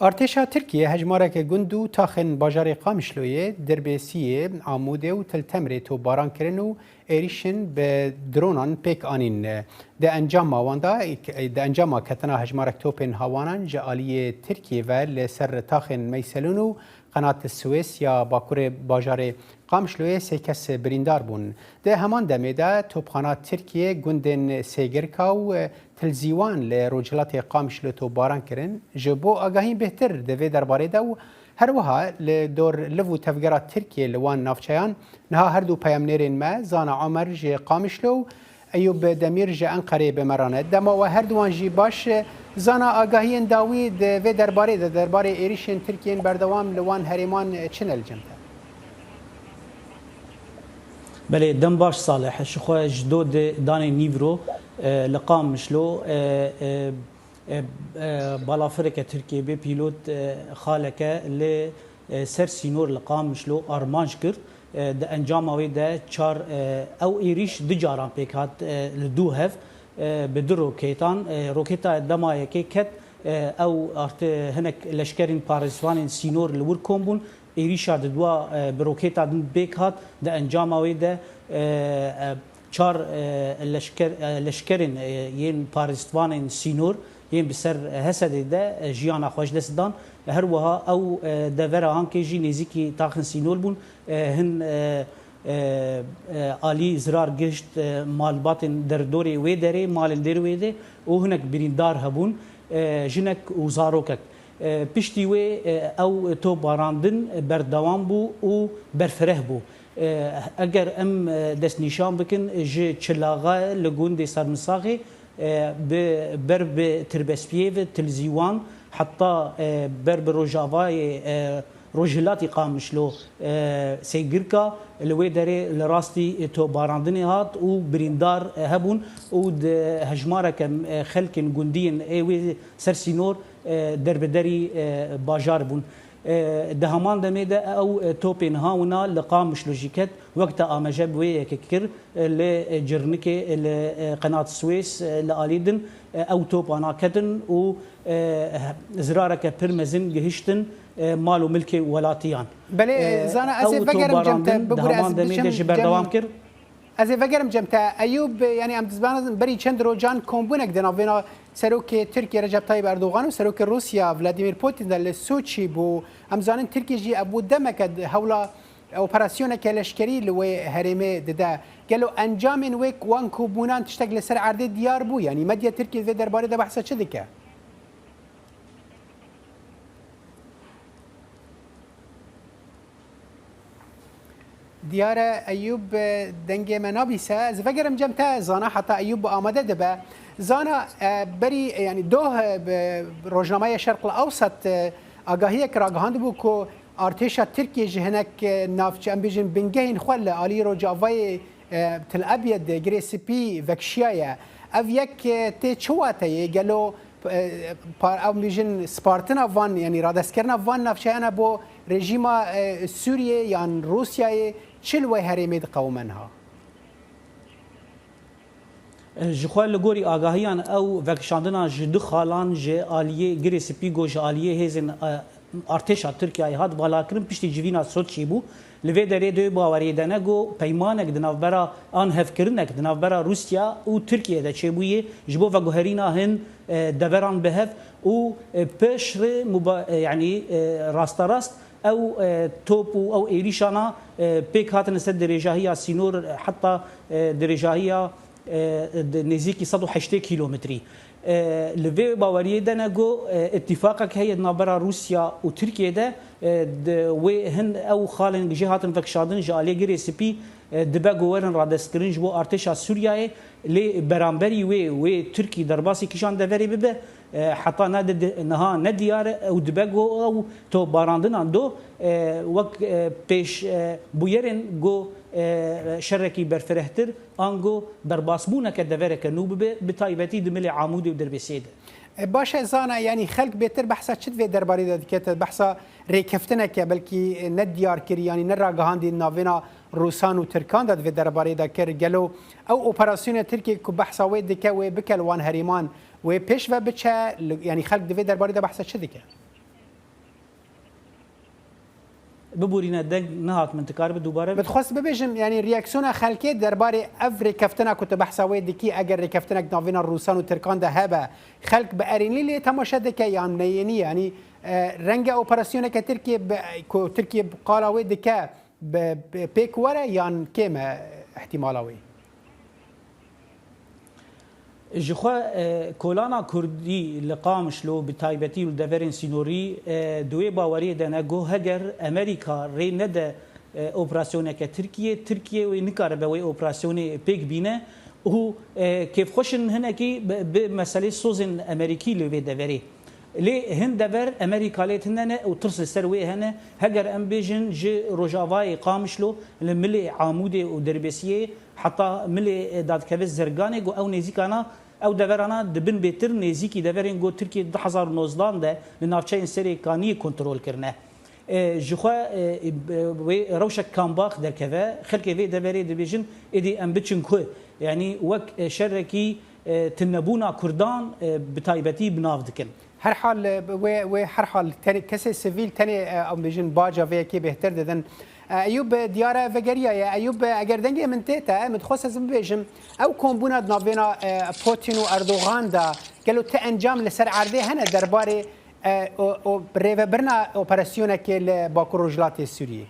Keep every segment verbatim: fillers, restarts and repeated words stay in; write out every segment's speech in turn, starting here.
Artêşa Tirkiyê hejmareke gund û taxên bajarê Qamişloyê, Dirbêsiyê, Amûdê û Til Temrê topbaran kirin û êrîşên bi dronan pêk anîn. Di encama wan de, di encama ketina hejmarek topên hawanan ji aliyê Tirkiyê ve li ser taxên Meyselûn û Qenat Swês ya bakurê bajarê Qamişloyê sê kes birîndar bûn. Di heman demê de topxana Tirkiyê gundên Sêgirka û Tilzîwan li rojhilatê Qamişlo topbaran kirin. Ji bo agahî bêhtir di vê derbarê de û her wiha li dor liv û tevgera Tirkiyê li wan navçeyan, niha her du peyamnêrên me, Zana Omer ji Qamişlo û Eyûb Demîr ji Enqereyê bi me re ne. Dema we her duwan jî baş. Zana, agahiyên dawî di vê derbarê de, derbarê êrîşên Tirkiyên berdewam li wan herêman çi ne li cem te? Belê, dem baş Salih. Ji xwe ji do di danê nîvro, e, li Qamişlo, e, e, e, e, balafireke Tirkiyê bê pîlot, e, xaleke li, e, ser sînor li Qamişlo armanc kir. E, di encama wê de çar, e, ew êrîş du caran pêk hat, e, li dû hev, e, bi du roketan. E, roketa dema yekê ket, e, ew arte hinek leşkerên parêzvanên sînor li wir kom bûn. Êrîşa di dua, e, bi roketa din pêk hat. Di encama wê de, e, e, çar, e, leşker, e, leşkerên, e, yên parêzvanên sînor yên bi ser Hesedê de, e, jiyana xwe ji dest dan. Her wiha ew, e, devera Hankê jî nêzîkî taxên sînor bûn. E, hin, e, e, e, alî zirar gihişt, e, malbatên derdorê wê derê, malên dêr wê de û hinek birîndar hebûn, e, jinek û zarokek. E, piştî wê, e, ew topbarandin berdewam bû û berfireh bû. E, eger em, e, destnîşan bikin, ji Çilaxa li gundê Sermisaxê, e, bi, ber bi Tirbespiyê ve Tilzîwan, heta, e, ber bi rojavayê, e, rojhilatî Qamişlo, e, Sêgirka, li wê derê li rastî, e, topbarandinê hat û birîndar, e, hebûn û di hejmareke, e, xelkên gundiyên ê wê ser sînor, e, derbiderî, e, bajar bûn. E, di heman demê de ew, e, topên hawina li Qamişlo jî ket, wek te amaje bi wê yekê kir, e, li, e, Cirnikê, e, li, e, Qenat Swês, e, li alî din, e, ew topana ketin û, e, zirareke pir mezin gihiştin, e, mal û milkê welatiyan. Belê, e, Zana, ez ê vegerim cem te, bigure ez biçim cem. Ez ê vegerim cem te. Eyûb, yanî em dizanizin berî çend rojan kombûnek di navbêna Serokê Tirkiye Recep Tayyip Erdogan û Serokê Rûsya Vladimir Putin de li Soçî bû. Em zanin Tirkiye jî ev bû demeke hewla operasyoneke leşkerî li wê herêmê dide. Gelo encamên wê wan kobûnan tiştek li ser erdê diyar bû? Yanî medya Tirkiye vê derbarê de behsa çi dike? Diyar e, Eyûb, dengê me nabîse. Ez vegerim cem te, Zana, heta Eyûb amade dibe. Zana, e, berî, e, yanî doh, e, bi rojnameya Şerq el Ewsat, e, agahiyek ragihandibû ku artêşa Tirkiyê ji hinek, e, navçe, em bêjin bingehên xwe li alî rojavayê, e, Til Ebyed, Girê Spî vekişiyaye. Ev yek, e, tê çi wateyê? Gelo, e, par-, em bêjin spartina van, yanî radestkirina van navçeyana bo rejîma, e, Sûriyê yan Rûsyayê çi li wê herêmê diqewime niha? Ji xwe li gorî agahiyan ew vekişandina ji du xalan ji aliyê Girê Spî ku ji aliyê hêzên, e, artêşa Tirkiyeyê hat valakirin piştî civîna Soçiyê bû. Li vê derê di wê baweriyê de ne ku peymanek di navbera an hevkirinek di navbera Rûsya û Tirkiye de çêbûyê ji bo veguherîna hin, e, deveran bi hev û, e, pêş rê muba-, e, yanî, e, rasterast ew, e, top û ew êrîşana, e, pêk hatine ser dirêjahiya sînor, e, heta, e, dirêjahiya, e, di nêzîkî sed û heştê kîlometrî. E, li vê baweriyê de ne ku, e, îtîfaqek heye di navbera Rûsya û Tirkiye de, e, di wê hin ew xalên jê hatin vekişandin ji aliyê Girê Spî, e, dibe ku werin radestkirin ji bo artêşa Sûriyeyê, lê beramberî wê, wê Tirkî derbasî kîjan deverê bibe, e, heta ne di-, niha ne diyar e û dibe ku ew topbarandinan do, e, wek, e, pêş, e, bûyerên ku, e, şerekî berfirehtir, ango derbasbûneke devereke nû bibe, bi taybetî di milê Amûdê û Dirbêsiyê de. E, baş e, Zana, yanî xelk bêtir behsa çi di vê derbarê de dike? Te behsa rêkeftineke belkî ne diyar kirî, yanî ne ragihandî navêna Rûsan û Tirkan de di vê derbarê de kir. Gelo ew operasyona Tirkiyê ku behsa wê dike, wê bike li wan herêman, wê pêş ve biçe, li, yanî xelk di vê derbarê de behsa çi dike? biborîne, deng nehat min, dikaribe dubare? Min dixwest bibêjim, yanî reaksiyona xelkê derbarê ev rêkeftina ku tu behsa wê dikî, eger rêkeftinek navêna Rûsan û Tirkan de hebe, xelk bi erênî lê temaşe dike yan neyênî? Yanî e, renge operasyoneke Tirkiye bi, ku Tirkiye bi qala wê dike bi, bi pêk were yan kêm e îhtîmala wê? Ji xwe e, kolana Kurdî li Qamişlo, bi taybetî li deverên sînorî, e, di wê baweriyê de ne ku heger Amerîka rê nede e, operasyoneke Tirkiye, Tirkiye wê nikaribe wê operasyonê pêk bîne û e, kêfxweş in hinekî bi, bi meselê sozên Amerîkî li vê deverê. Lê hin dever Amerîka lê tune ne û tirs li ser wê hene. Heger em bêjin ji rojavayê Qamişlo, li milê Amûdê û Dirbêsiyê heta milê, e, dadikeve Zirganê, ku ew nêzîkana, ew deverana dibin bêtir nêzîkî deverên ku Tirkiye du hezar û nozdan de li navçeyên Serê Kaniyê kontrol kirine. E, ji xwe, e, e, wê rewşek kambax derkeve, xelkê vê deverê dibêjin, êdî em biçin ku, yanî wek, e, şerekî, e, tunebûna Kurdan, e, bi taybetî bi nav dikin. Her hal, e, wê, wê her hal tenê, kesê sivîl tenê, e, em bêjin baca vê yekê bêhtir didin. E, Eyûb, e, diyar e vegeriyaye. Eyûb, e, eger dengê min tê te, min dixwest ez bibêjim, ew kombûna di navêna, e, Putin û Erdogan de gelo ti encam li ser erdê hene derbarê e, o, o, rêvebirina operasyonekê li Bakur Rojhilatê Sûriyê?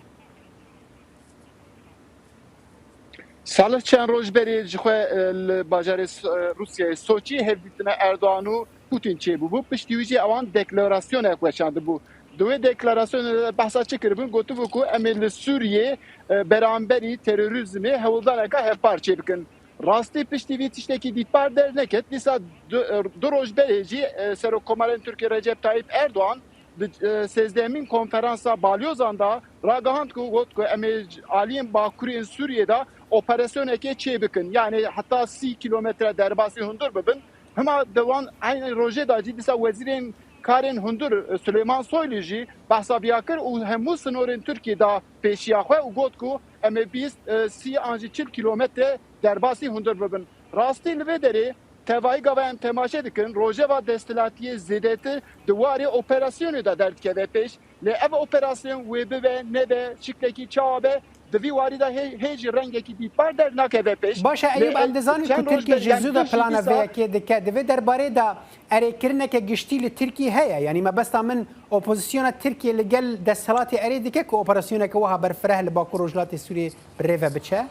Salih çend roj berê ji xwe, e, li bajarê S-, e, Rûsyayê Soçî hevdîtina Erdogan û Putin çêbûbû. Piştî wî jî ewan deklarasyonek weşandibû. Di wê deklarasyonê de behsa çi kiribûn? Gotibû ku em ê li Sûriyê, e, beramberî terorîzmê hewldaneka hevpar çêbikin. Rastî piştî vî tiştekî dîtbar derneket. Dîsa du, du roj berê jî, e, Serokkomarên Tirkiyê Recep Tayyip Erdogan di, e, sêzdehemîn konferansa balyozan de ragihand ku got ku em ê aliyên bakurî yên Sûriyê de operasyonekê çê bikin. Yanî heta sî kîlometre derbasî hundir bibin. Hima di wan eynî rojê de jî dîsa wezîrên karên hundir, e, Suleyman Soylu jî behsa viya kir û hemû sinorên Tirkiyê da pêşiya xwe û got ku em ê bîst, e, sî an jî çil kîlometre derbasî hundir bibin. Rastî li vê derê tevahî gava em temaşe dikin, rojeva desthilatiyê zêdetir di warê operasyonê de derdikeve pêş. Lê ev operasyon wê bibe nebe, şiklekî çawa be, di vî warî de hê, hê jî rengekî dîtbar dernakeve pêş. Baş e Eyûb, em dizanin ku Tirkiye ji zû de plana vê yekê dike. Di vê derbarê de erêkirineke giştî li Tirkiyê heye. Yanî mebesta min opozisyona Tirkiye li gel desthilatê erê dike ku operasyoneke wiha berfireh li Bakur Rojhilatê Sûriyê bi rê ve biçe?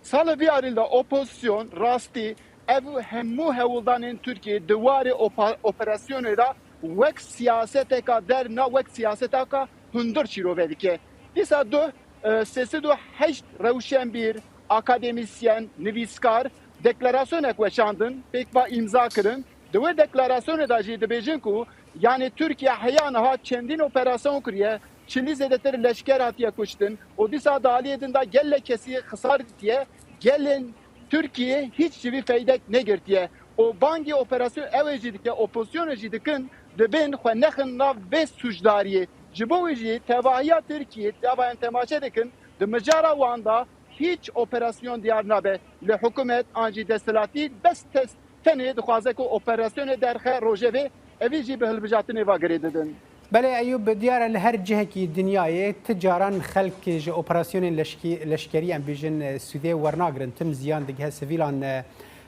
Salih, vî alî de opozisyon rastî ev hemû hewldanên Tirkiyê di warê opa-, operasyonê de wek siyaseteka derna, wek siyaseteka hundir şîrove dike. Dîsa duh, e, sê sed û heşt rewşenbîr, akademîsyen, nivîskar deklarasyonek weşandin, pêk va îmza kirin. Di wê deklarasyonê de jî dibêjin ku, yanî Tirkiye heya niha çendîn operasyon kiriye, çilî zêdetir leşker hatiye kuştin û dîsa di aliyê din de gelek kesî xisar dîtiye, gelên Tirkiye hîç ji vî feydek negirtiye û bangî operasyon ew ê jî dike, opozisyonê jî dikin, dibên xwe nexin nav vê sûcdariyê. Ji bo wî jî tevahiya Tirkiye, gava em temaşe dikin, di mijara wan de hîç operasyon diyar nabe. Li hikûmet an jî desthilatî bes tes-, tenê dixwaze ku operasyonê derxe rojevê, evî jî bi hilbijartinê ve girê didin. Belê Eyûb, diyar e li her cihekî dinyayê ti caran xelk ji operasyonên leşkî-, leşkerî, em bêjin, sûdê wernagirin. Tim ziyan digihe sivîlan.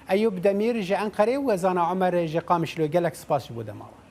Eyûb Demîr ji Enqerê û Wezana Omer ji Qamişlo, gelek spas ji bo dema we.